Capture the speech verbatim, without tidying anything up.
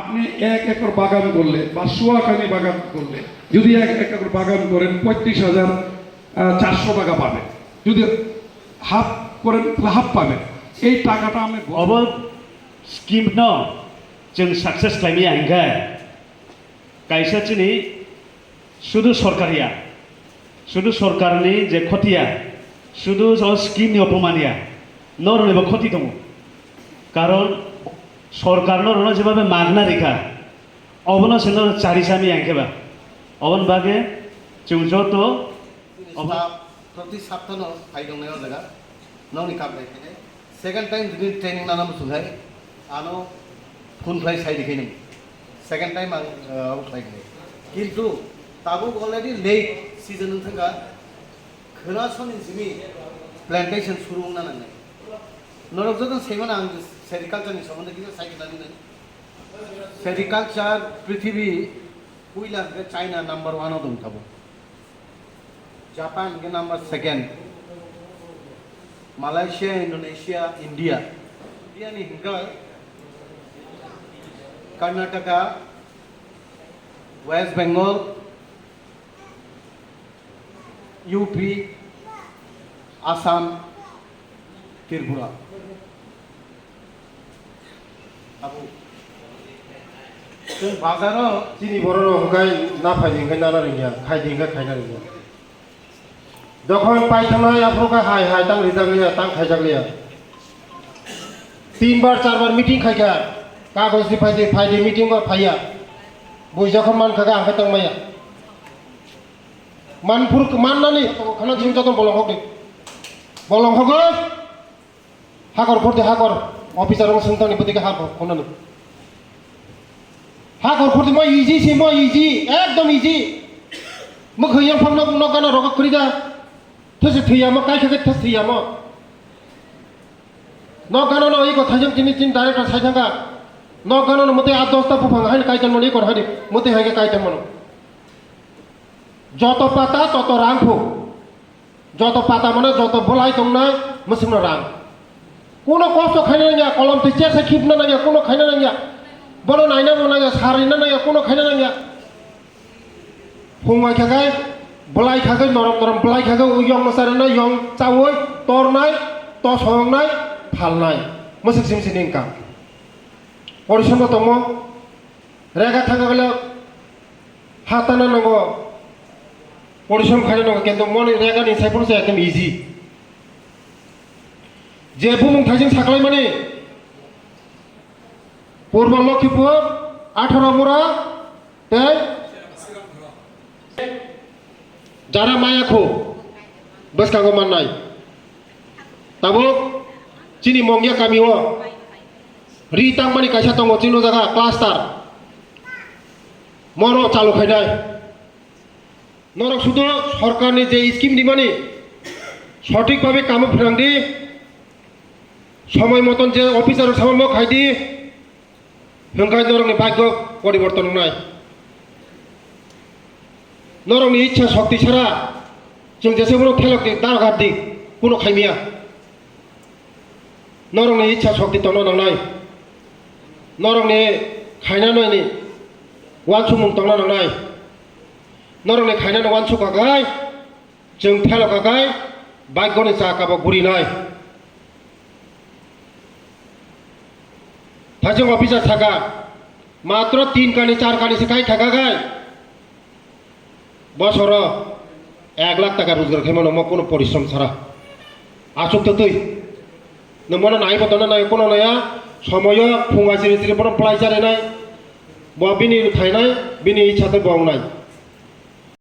আপনি এক একর বাগান করলে বা সোয়া কানি বাগান করলে, যদি এক একর বাগান করেন, পঁয়ত্রিশ হাজার চারশো টাকা পাবে। যদি হাফ করেন, তাহলে হাফ পাবে। এই টাকাটা আমি ব- Obo scheme no chwng success khlaimaya hinkhe kaisa chini sudu sorkar ya, sudu sorkarni je khoti ya, sudu o scheme ni opoman ya, norokni bo khoti tongo. Karon sorkar norokno jebabe magna rikha, obono se norok chari sami yang khe ba. Oboni bagwi chwng joto Chini obo- staff proti saptano phai tongnai o jaga. Nokni kap nai khe. Second time jodi training nana muchung hai, ano phone khlai sai rikhe nung. Second time ang, uh, abo khlai khe. Kintu tabuk already late season wng thangkha. Khwna soni simi plantation suru wngna nangnai. Norok joto saimano ang sericulture ni somondo kisa sai khna nai. Sericulture prithibi puila hwnkhe China number one o tong tabuk. Japan hwnkhe number second, Malaysia, Indonesia, India. India ni hwnkhe Karnataka, West Bengal, U P, Assam, Tripura. Abo. Chwng bazaro chini borok rok hwnkhe na phaidi hwnkhe nana rwngya, khaidi hwnkhe khaina rwngya. Jokhon paithangnai aphuru khe hai hai tang rijak liya, tang khaijak liya. Tin bar char bar meeting khaikha, kagoj di phaidi, phaidi meeting o phaiya. Bui jokhon mankha khe ang khe tongmaya. Manphuru mannani khana jim joto bolong hokdi. Bolong hokdi. Hakor khordi hakor. Officer rok swngthangni bwtwi khe hakor khonani. Hakor khordi mo easy si mo easy. Ekdom easy. Mwkhwiyang phang nok nok gana rogo khurida. Thwse thwiyamo kaikha khe thwse thwiyamo. Nok gana no iko thaijak tini tin director sai thangkha. Nok gana no mwtwi at dosta buphang haino kaitor mano ikor haino. Mwtwi hai khe kaitor mano. Joto pata, toto rang phu. Joto pata mane joto bolai tongnai, mwswkno rang. Kuno kosto khaina nangya, kolom twi chersa khibna nangya, kuno khaina nangya. Bono naina bo nangya, sarina nangya, kuno khaina nangya. Phung ai khagai, bolai khagai, norom norom bolai khagai, yong mwsarina, yong chaui, tornai, tosongnai, phalnai. Mwswk sim sini wngkha. Porisom no tongmo, rega thangkha bele, Hatana nango. Porisom khaina nango, kintu moni rega ni sai phuru se ekdom easy. Je bumung thaising saklaimani. Purbo Lokhipur, atharo Mura, tei Jara Mayakhu bwskango mannai. Tabuk chini Mongya kami o ri tangmani kaisa tongo chini o jaga cluster. Moro chalu khainai. Norok sudu sorkarni je scheme rimani sothik bhabe kamo phwrangdi, somoi moton je officer rok samamo khaidi, hwnkhe norokni bhagyo poriborton wngnai. Norokni ichha shokti sara chwng jesa bono thelokdi, dargardi, kuno khaimya. Norokni ichha shokti tongna nangnai. Norokni khainani wansukmung tongna nangnai. Norokni khainani wansuk kakai, chwng thelo kakai, baikgoni cha kabo gurinai. Thajwng officer saka, matro tin kani, char kani se kai thaka kai. Bosoro ek lakh taka rojgar khaimano mo kuno porishrom sara. Achuk twtwi. Nwng bono naibo tongna nai kuno naya, somoyo phunga chiri chiri bono plai charinai. Bo bini khainai, bini ichha tei bo wngnai.